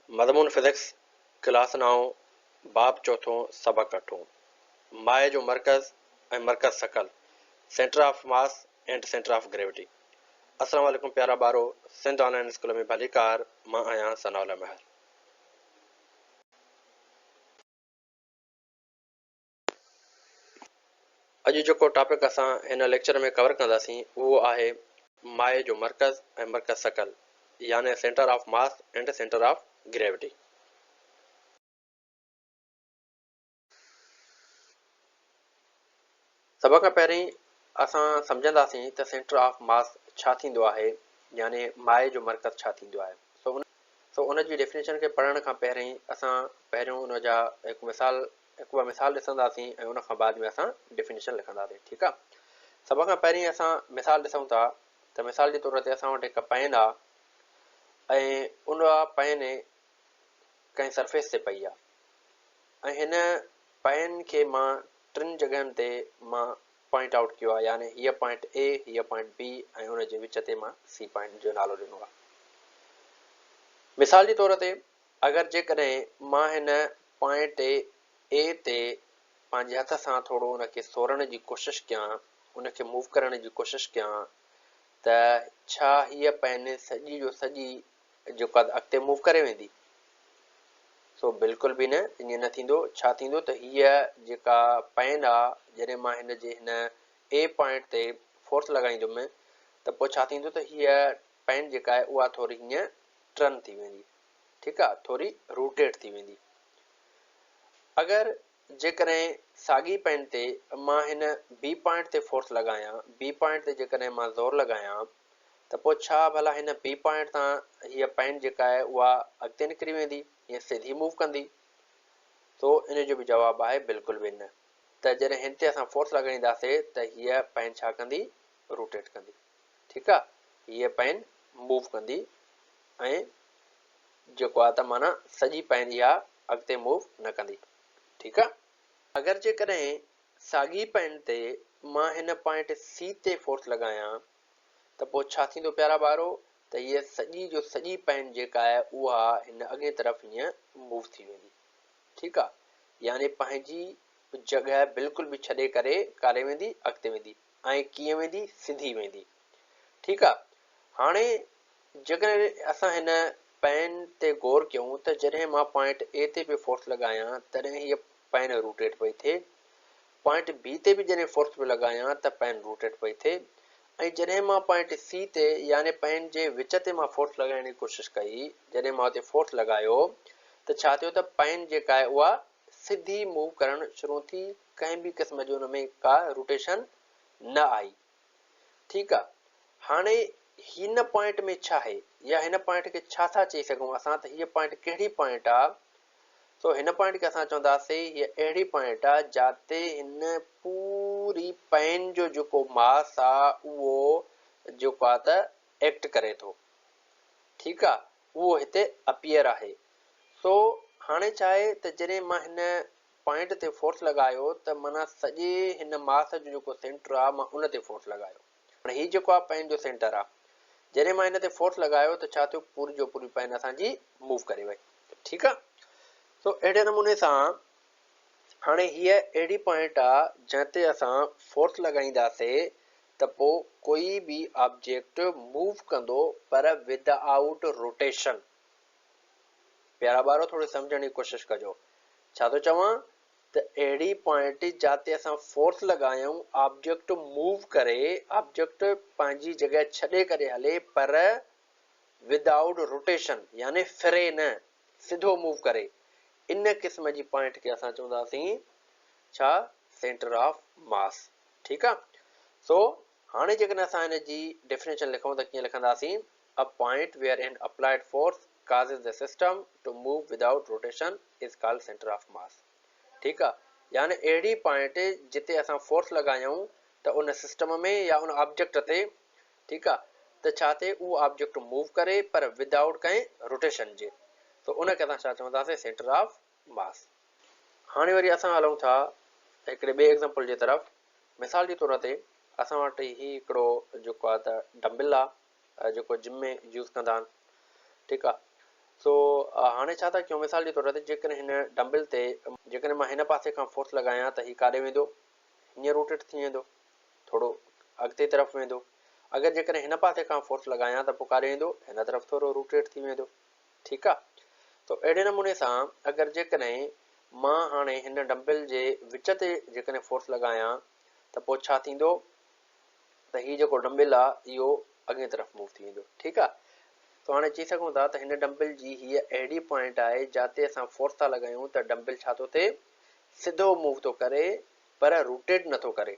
مضمون physics, class نائون، باب چوٿون، سبق اٺون، ماء جو مرڪز ۽ مرڪز ثقل، Centre of Mass and Centre of Gravity. السلام عليڪم پيارا ٻارو، سنڌ آن لائين اسڪول ۾ ڀليڪار، مان آهيان ثناء الله مهر. اڄ جيڪو ٽاپڪ اسان هن ليڪچر ۾ ڪور ڪنداسين اهو آهي ماء جو مرڪز ۽ مرڪز ثقل يعني centre of mass and centre of gravity. سڀ کان پهرين اسان سمجهنداسين ته سينٽر آف ماس ڇا ٿيندو آهي يعني ماء جو مرڪز ڇا ٿيندو آهي. سو سو ان جي ڊيفينيشن کي پڙهڻ کان پهرين اسان پهريون ان جا هڪ مثال هڪ ٻه مثال ڏسنداسين ۽ ان کان بعد ۾ اسان ڊيفينيشن لکنداسين ٺيڪ آ سڀ کان پهرين اسان مثال ڏسون ٿا ته مثال جي طور تي اسان وٽ هڪ پين آ ۽ ان پين ڪنهن سرفيس تي پئي آ ۽ هن پين کي مان ٽن جڳهن تي مان پوائنٽ آئوٽ ڪيو آهي يعني هيء پوائنٽ اي، هيء پوائنٽ بي ۽ ان جي وچ تي مان سي پوائنٽ جو نالو ڏنو آهي. مثال جي طور تي اگر جيڪڏهن مان هن پوائنٽ اي تي پنهنجي هٿ سان ٿورو ان کي سورڻ جي ڪوشش ڪيان، ان کي موو ڪرڻ جي ڪوشش ڪيان ته ڇا هيء پين سڄي جو سڄي جيڪو آهي اڳتي موو ڪري ويندي؟ سو بلڪل به نه، ائين نه ٿيندو. ڇا ٿيندو ته هيء جيڪا پين آ، جڏهن مان هن جي هن اي پوائنٽ تي فورس لڳائيندم ته پوء ڇا ٿيندو ته هيء پين جيڪا آهي اها ٿوري هيئن ٽرن ٿي ويندي، ٺيڪ آ، ٿوري روٽيٽ ٿي ويندي. اگر جيڪڏهن ساڳي پين تي مان هن بي پوائنٽ تي فورس لڳايان، بي پوائنٽ تي جيڪڏهن مان زور لڳايان ته پوء ڇا ڀلا هن بي پوائنٽ تان هيء پين جيڪا آهي اها اڳتي نڪري ويندي يا سڌي موو ڪندي؟ سو ان جو به جواب آهي بلڪل به نه. ته جڏهن هن تي اسان فورس لڳائينداسي ته هيء پين ڇا ڪندي؟ روٽيٽ ڪندي. ٺيڪ آ هيء پين موو ڪندي ۽ جيڪو آ ته معنيٰ سڄي پين اها اڳتي موو نه ڪندي. ٺيڪ آ. اگر جيڪڏهن ساڳي پين تي مان هن پوائنٽ سي تي فورس لڳايان ته پوء ڇا ٿيندو پيارا ٻارو ته هيء سڄي جو سڄي پين جيڪا آهي اها هن اڳئين طرف هيئن موو ٿي ويندي ٺيڪ آ يعني پنهنجي جڳهه بلڪل به ڇڏي ڪري ڪاڏي ويندي اڳتي ويندي ۽ ڪيئن ويندي سڌي ويندي ٺيڪ آ هاڻي جيڪڏهن اسان هن پين تي غور ڪيون ته جڏهن مان پوائنٽ اي تي به فورس لڳايان تڏهن هيء پين روٽيٽ پئي ٿئي پوائنٽ بي تي به جڏهن فورس پيو لڳايان ته پين روٽيٽ پئي ٿئي ۽ جڏهن مان پوائنٽ سي تي يعني پين جي وچ تي مان فورس لڳائڻ جي ڪوشش ڪئي جڏهن مان اتي فورس لڳايو ته ڇا ٿيو ته پين جيڪا آهي اها سڌي موو ڪرڻ شروع ٿي ڪنهن به قسم جي ان ۾ ڪا روٽيشن نه آئي ٺيڪ آ هاڻي هن پوائنٽ ۾ ڇا آهي يا هن پوائنٽ کي ڇا ٿا چئي سگهون اسان ته هيء پوائنٽ ڪهڙي پوائنٽ آ سو هن پوائنٽ کي اسان چونداسين هيء اهڙي پوائنٽ آ جاتي هن پوري پين جو جيڪو ماس آ اهو جيڪو آ ته ايڪٽ ڪري ٿو ٺيڪ آ اهو هتي اپيئر آهي سو هاڻي ڇا آهي ته جڏهن مان هن پوائنٽ تي فورس لڳايو ته معنيٰ سڄي هن ماس جو جيڪو سينٽر آ مان ان تي فورس لڳايو. هاڻي هي جيڪو آ پين جو سينٽر آ. جڏهن مان هن تي فورس لڳايو ته ڇا ٿيو پوري جو پوري پين اسان جي موو ڪري وئي. ٺيڪ آ. سو اهڙي نموني سان هاڻي هيء اهڙي پوائنٽ آ جنهن تي اسان فورس لڳائينداسي ته پو ڪوئي به آبجيڪٽ موو ڪندو پر ود آئوٽ روٽيشن. پيارا ٻارو ٿوري سمجهڻ جي ڪوشش ڪجو. ڇا ٿو چوان ته اهڙي پوائنٽ جاتي اسان فورس لڳايون آبجيڪٽ موو ڪري آبجيڪٽ پنهنجي جڳهه ڇڏي ڪري هلي پر ود آئوٽ روٽيشن يعني ڦري نه سڌو موو ڪري ان قسم جي پوائنٽ کي اسان چونداسين ڇا سينٽر آف ماس ٺيڪ آ سو هاڻي جيڪڏهن اسان ان جي ڊيفينيشن لکون ته ڪيئن لکنداسين A point where an applied force causes the system to move without rotation is called center of mass. ٺيڪ آ يعني اهڙي پوائنٽ جتي اسان فورس لڳايون ته ان سسٽم ۾ يا ان آبجيڪٽ تي ٺيڪ آ ته ڇا ٿئي اهو آبجيڪٽ موو ڪري پر ود آئوٽ ڪنهن روٽيشن جي سو ان کي اسان ڇا چونداسين سينٽر آف ماس. هاڻي وري اسان هلون ٿا هڪڙي ٻئي ايگزامپل جي طرف مثال جي طور تي اسان وٽ هي هڪڙو جيڪو آ ته ڊمبل آ جيڪو جم ۾ يوز ڪندا آهن ٺيڪ آ سو هاڻي ڇا ٿا ڪيون مثال جي طور تي جيڪڏهن هن ڊمبل تي جيڪڏهن مان هن پاسي کان فورس لڳايان ته هي ڪاڏي ويندو هيئن روٽيٽ ٿي ويندو ٿورو اڳتي طرف ويندو اگر جيڪڏهن هن پاسي کان فورس لڳايان ته پوء ڪاڏي ويندو هن طرف ٿورو روٽيٽ ٿي ويندو ٺيڪ آ تو اهڙي نموني سان اگر جيڪڏهن مان هاڻي هن ڊمبل جي وچ تي جيڪڏهن فورس لڳايان ته پوء ڇا ٿيندو ته هي جيڪو ڊمبل آ اهو اڳئين طرف موو ٿي ويندو ٺيڪ آ سو هاڻي چئي سگهون ٿا ته هن ڊمبل جي هيء اهڙي پوائنٽ آهي جاتي اسان فورس ٿا لڳايون ته ڊمبل ڇا ٿو ٿئي سڌو موو ٿو ڪري پر روٽيٽ نٿو ڪري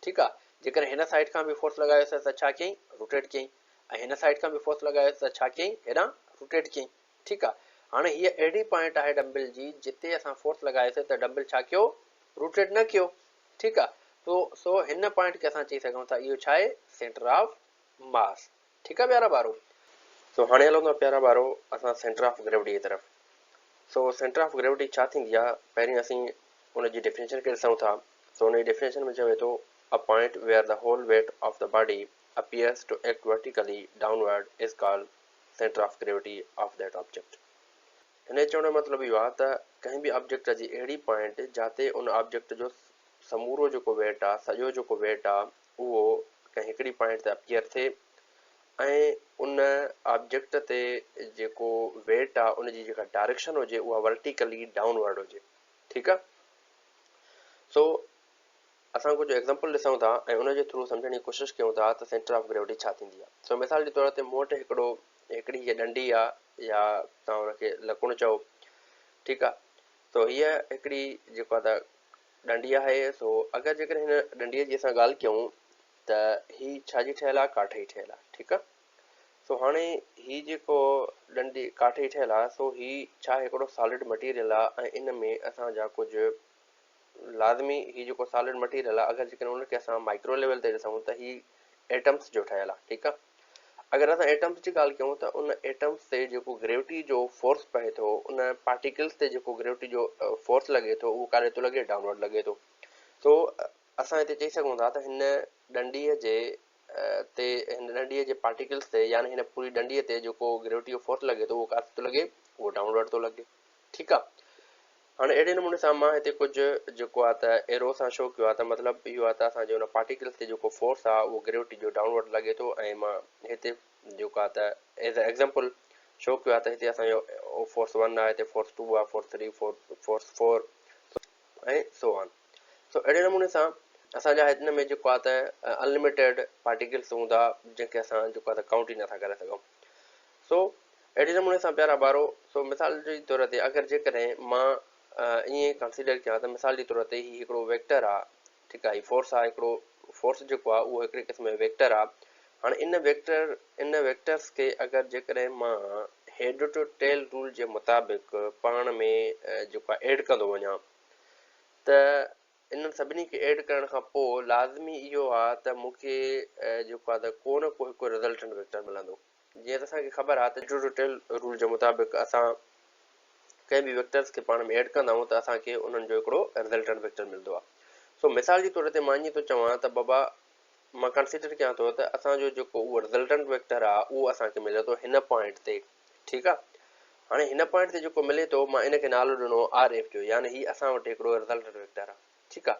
ٺيڪ آ جيڪڏهن هن سائيڊ کان به فورس لڳايوس ته ڇا ڪيائين روٽيٽ ڪيائين ۽ هن سائيڊ کان به فورس لڳايوس ته ڇا ڪيائين هيڏانهن روٽيٽ ڪيائين ٺيڪ آ هاڻي هيء اهڙي پوائنٽ آهي ڊمبل جي جتي اسان فورس لڳايوسي ته ڊمبل ڇا ڪيو روٽيٽ نه ڪيو ٺيڪ آ تو سو هن پوائنٽ کي اسان چئي سگهون ٿا اهو ڇا آهي سينٽر آف ماس ٺيڪ آ پيارا ٻارو. سو هاڻي هلون ٿا پيارا ٻارو اسان سينٽر آف گريوٽي جي طرف. سو سينٽر آف گريوٽي ڇا ٿيندي آ پهرين اسين ان جي ڊيفينيشن کي ڏسون ٿا. سو ان جي ڊيفينيشن ۾ چوي ٿو A point where the whole weight of the body appears to act vertically downward is called center of gravity of that object. هن جي چوڻ جو مطلب اهو آهي ته ڪنهن به آبجيڪٽ جي اهڙي پوائنٽ جاتي ان آبجيڪٽ جو سمورو جيڪو ويٽ آهي سڄو جيڪو ويٽ آهي اهو ڪنهن هڪڙي پوائنٽ تي اپيئر ٿئي ۽ ان آبجيڪٽ تي جيڪو ويٽ آهي ان جي جيڪا ڊائريڪشن هجي اها ورٽيڪلي ڊائون ورڊ هجي ٺيڪ آهي سو اسان ڪجهه ايگزامپل ڏسون ٿا ۽ ان جي ٿرو سمجهڻ جي ڪوشش ڪيون ٿا ته سينٽر آف گريوٽي ڇا ٿيندي آهي. سو مثال جي طور تي مون وٽ هڪڙو هڪڙي هيء ڏنڊي آهي يا توهان ان کي لڪڻ چئو ٺيڪ آهي سو هيء هڪڙي جيڪو آهي ته ڏنڊي آهي سو اگر جيڪڏهن هن ڏنڊي جي اسان ڳالهه ڪيون ته هي ڇا جي ٺهيل آهي ڪاٺ جي ٺهيل آهي ٺيڪ آهي سو هاڻي هي جيڪو ڏنڊي ڪاٺ جي ٺهيل آهي سو هي ڇا هڪڙو سالڊ مٽيريل آهي ۽ ان ۾ اسان جا ڪجهه لازمي هي جيڪو سالڊ مٽيريل آهي اگر جيڪڏهن ان کي اسان مائڪرو ليول تي ڏسون ته هي ايٽمس جو ٺهيل آهي ٺيڪ آهي اگر اسان ايٽمس جي ڳالهه ڪيون ته ان ايٽمس تي جيڪو گريوٽي جو فورس پئي ٿو ان پارٽيڪلس تي جيڪو گريوٽي جو فورس لڳي ٿو اهو ڪاڏي ٿو لڳي ڊائونورڊ لڳي ٿو سو اسان هتي چئي سگهون ٿا ته هن ڏنڊي جي تي هن ڏنڊي جي پارٽيڪلس تي يعني هن پوري ڏنڊي تي جيڪو گريوٽي جو فورس لڳي ٿو اهو ڪاٿي ٿو لڳي اهو ڊائونورڊ ٿو لڳي ٺيڪ آ هاڻي اهڙي نموني سان مان هتي ڪجهه جيڪو آ ته ايرو سان شو ڪيو آ ته مطلب اهو آ ته اسان جي ان پارٽيڪلس تي جيڪو فورس آ اهو گريوٽي جو ڊائون ورڊ لڳي ٿو ۽ مان هتي جيڪو آ ته ايز اي ايگزامپل شو ڪيو آ ته هتي اسان جو فورس 1 آ هتي فورس 2 آ فورس 3 فورس 4 ۽ سو آن سو اهڙي نموني سان اسان جا هن ۾ جيڪو آ ته انلميٽيڊ پارٽيڪلس هوندا جنهن کي اسان جيڪو آ ته ڪائونٽ ئي نٿا ڪري سگهون سو اهڙي نموني سان پيارا ٻارو سو مثال جي طور تي اگر جيڪڏهن مان ائين ڪنسيڊر ڪيان ته مثال جي طور تي هي هڪڙو ويڪٽر آ ٺيڪ آ هي فورس آ هڪڙو فورس جيڪو آ اهو هڪڙي قسم جو ويڪٽر آ هاڻي ان ويڪٽر ان ويڪٽرس کي اگر جيڪڏهن مان هيڊ ٽو ٽيل رول جي مطابق پاڻ ۾ جيڪو آ ايڊ ڪندو وڃان ته انهن سڀني کي ايڊ ڪرڻ کان پوء لازمي اهو آ ته مون کي جيڪو آ ته ڪو نه ڪو هڪ رزلٽنٽ ويڪٽر ملندو. جيئن ته اسان کي خبر آ ته ٽو ٽيل رول جي مطابق اسان ڪنهن به ويڪٽرز کي پاڻ ۾ ايڊ ڪندا آهيون ته اسان کي انهن جو هڪڙو رزلٽنٽ ويڪٽر ملندو آ. سو مثال جي طور تي مان ائين ٿو چوان ته بابا مان ڪنسيڊر ڪيان ٿو ته اسان جو جيڪو اهو رزلٽنٽ ويڪٽر آ اهو اسان کي ملي ٿو هن پوائنٽ تي ٺيڪ آ. هاڻي هن پوائنٽ تي جيڪو ملي ٿو مان ان کي نالو ڏنو آر ايف جو يعني هي اسان وٽ هڪڙو رزلٽنٽ ويڪٽر آ. ٺيڪ آ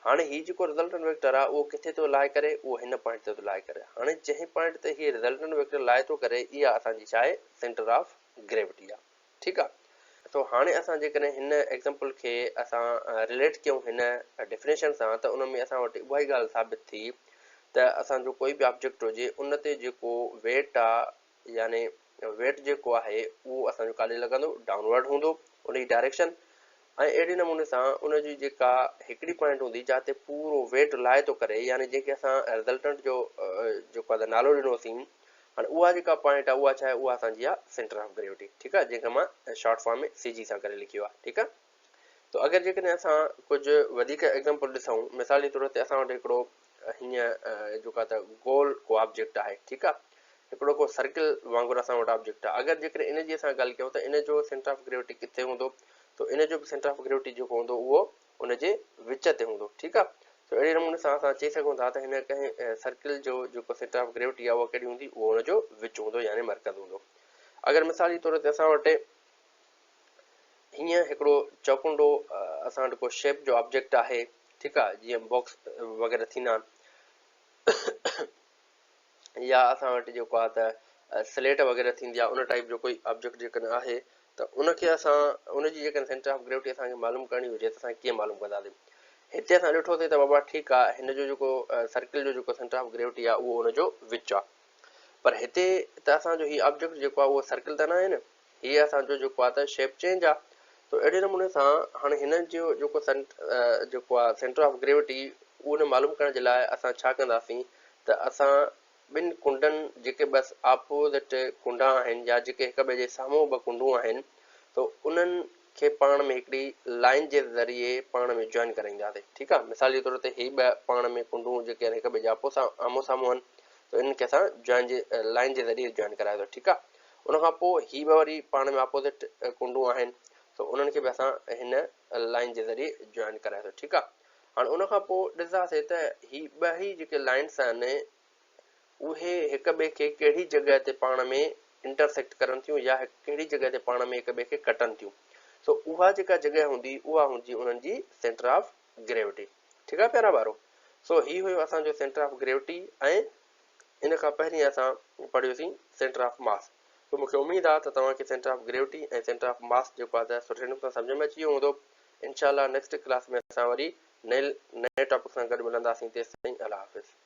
هاڻي هي جيڪو رزلٽنٽ ويڪٽر آ اهو ڪٿي ٿو لاء ڪري اهو هن پوائنٽ تي ٿو لاء ڪري هاڻي جنهن پوائنٽ تي هي رزلٽنٽ ويڪٽر لاء ٿو ڪري اها اسان جي ڇا آهي سينٽر آف گريوٽي آ ٺيڪ آ سو هاڻي اسان جيڪڏهن هن ايگزامپل کي اسان رليٽ ڪيون هن ڊيفينيشن سان ته ان ۾ اسان وٽ اها ئي ڳالهه ثابت ٿي ته اسان جو ڪوئي به آبجيڪٽ هجي ان تي جيڪو ويٽ آ يعني ويٽ جيڪو آهي اهو اسان جو ڪاڏي لڳندو ڊائون ورڊ هوندو ان جي ڊائريڪشن ۽ اهڙي نموني سان ان جي جيڪا هڪڙي پوائنٽ هوندي جاتي پورو ويٽ لاء ٿو ڪري يعني جنهن کي اسان رزلٽنٽ جو جيڪو آهي نالو ڏنوسين هاڻي اها جيڪا پوائنٽ آهي اها ڇا آهي اها اسان جي آهي سينٽر آف گريوٽي ٺيڪ آهي جنهن کي مان شارٽ فارم ۾ سي جي سان ڪري لکيو آهي ٺيڪ آهي تو اگر جيڪڏهن اسان ڪجهه وڌيڪ ايگزامپل ڏسون مثال جي طور تي اسان وٽ هڪڙو هيئن جيڪو آهي ته گول ڪو آبجيڪٽ آهي ٺيڪ آهي هڪڙو ڪو سرڪل وانگر اسان وٽ آبجيڪٽ آهي اگر جيڪڏهن ان جي اسان ڳالهه ڪيون ته ان جو سينٽر آف گريوٽي ڪٿي هوندو ته ان جو به سينٽر آف گريوٽي جيڪو هوندو اهو ان جي وچ تي هوندو ٺيڪ آهي تو اهڙي نموني سان اسان چئي سگهون ٿا ته هن ڪنهن سرڪل جو جيڪو سينٽر آف گريوٽي آهي اها ڪهڙي هوندي اهو ان جو وچ هوندو يعني مرڪز هوندو. اگر مثال جي طور تي اسان وٽ هيئن هڪڙو چوڪنڊو اسان وٽ ڪو شيپ جو آبجيڪٽ آهي ٺيڪ آ جيئن باڪس وغيره ٿيندا آهن يا اسان وٽ جيڪو آ ته سليٽ وغيره ٿيندي آ ان ٽائيپ جو ڪوئي آبجيڪٽ جيڪڏهن آهي ته ان کي اسان ان جي جيڪڏهن سينٽر آف گريوٽي اسان کي معلوم ڪرڻي هجي ته اسان ڪيئن معلوم ڪنداسين هتي اسان ڏٺوسين ته بابا ٺيڪ آ هن جو جيڪو سرڪل جو جيڪو سينٽر آف گريوٽي آ اهو ان جو وچ آ پر هتي ته اسان جو هي آبجيڪٽ جيڪو آ اهو سرڪل ته ناهي نه هي اسان جو جيڪو آ ته شيپ چينج آ تو اهڙي نموني سان هاڻي هن جو جيڪو سينٽ جيڪو آ سينٽر آف گريوٽي ان معلوم ڪرڻ جي لاء اسان ڇا ڪنداسين ته اسان ٻن ڪنڊن جيڪي بس آپوزٽ ڪنڊا آهن يا جيڪي هڪ ٻئي جي سامهون ٻه ڪنڊون آهن تو انهن کي پاڻ ۾ هڪڙي لائين جي ذريعي پاڻ ۾ جوائن ڪرائينداسين ٺيڪ آ مثال جي طور تي هي ٻه پاڻ ۾ ڪنڊون جيڪي آهن هڪ ٻئي جي آپو سان آمهون سامهون آهن تو انهن کي اسان جوائن جي لائين جي ذريعي جوائن ڪرايو ٿو ٺيڪ آ ان کان پوء هي ٻه وري پاڻ ۾ آپوزٽ ڪنڊون آهن سو انهن کي به اسان هن لائين جي ذريعي جوائن ڪرايو ٿو ٺيڪ آ هاڻ ان کان پوء ڏسنداسين ته هي ٻه ئي جيڪي لائنس آهن اهي هڪ ٻئي کي ڪهڙي جڳهه تي پاڻ ۾ انٽرسيڪٽ ڪرن ٿيون يا ڪهڙي جڳهه تي پاڻ ۾ هڪ ٻئي کي ڪٽن ٿيون. سو اها جيڪا جڳهه هوندي اها هوندي انهن جي سينٽر آف گريوٽي. ٺيڪ آهي پيارا ٻارو. سو هي هيو اسان جو سينٽر آف گريوٽي ۽ ان کان پهرين اسان پڙهيوسين سينٽر آف ماس. سو مون کي اميد آهي ته توهان کي centre of gravity ۽ centre of mass جيڪو آهي ته سٺي نموني سان سمجهه ۾ اچي ويو هوندو. انشاء الله نيڪسٽ ڪلاس ۾ اسان وري نئين ٽاپڪ سان گڏ ملنداسين تيستائين الله حافظ.